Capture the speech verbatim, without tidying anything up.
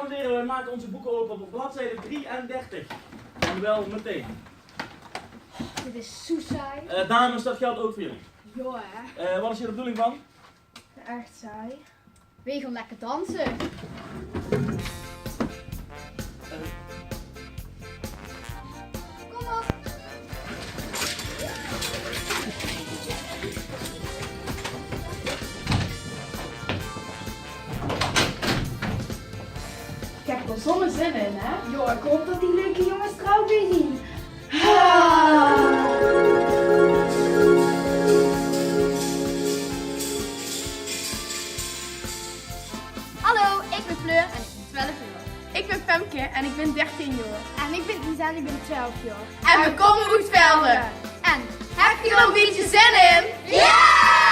Dames en heren, wij maken onze boeken open op bladzijde drieëndertig. En wel meteen. Dit is zoe saai. Eh, dames, dat geldt ook voor jullie. Jao, hè? Eh, wat is hier de bedoeling van? Echt saai. Weej gaon lekker danse. Kóm op. Ik heb er zo'n zin in, hè? Jao, ik hoop dat die leuke jongens trouw bie zien. Hallo, ik ben Fleur en ik ben twelf jaar. Ik ben Femke en ik ben dertien jaar. En ik ben Isa en ik ben twelf jaar. En we komen uit Velde. En heb je er een beetje zin in? Ja!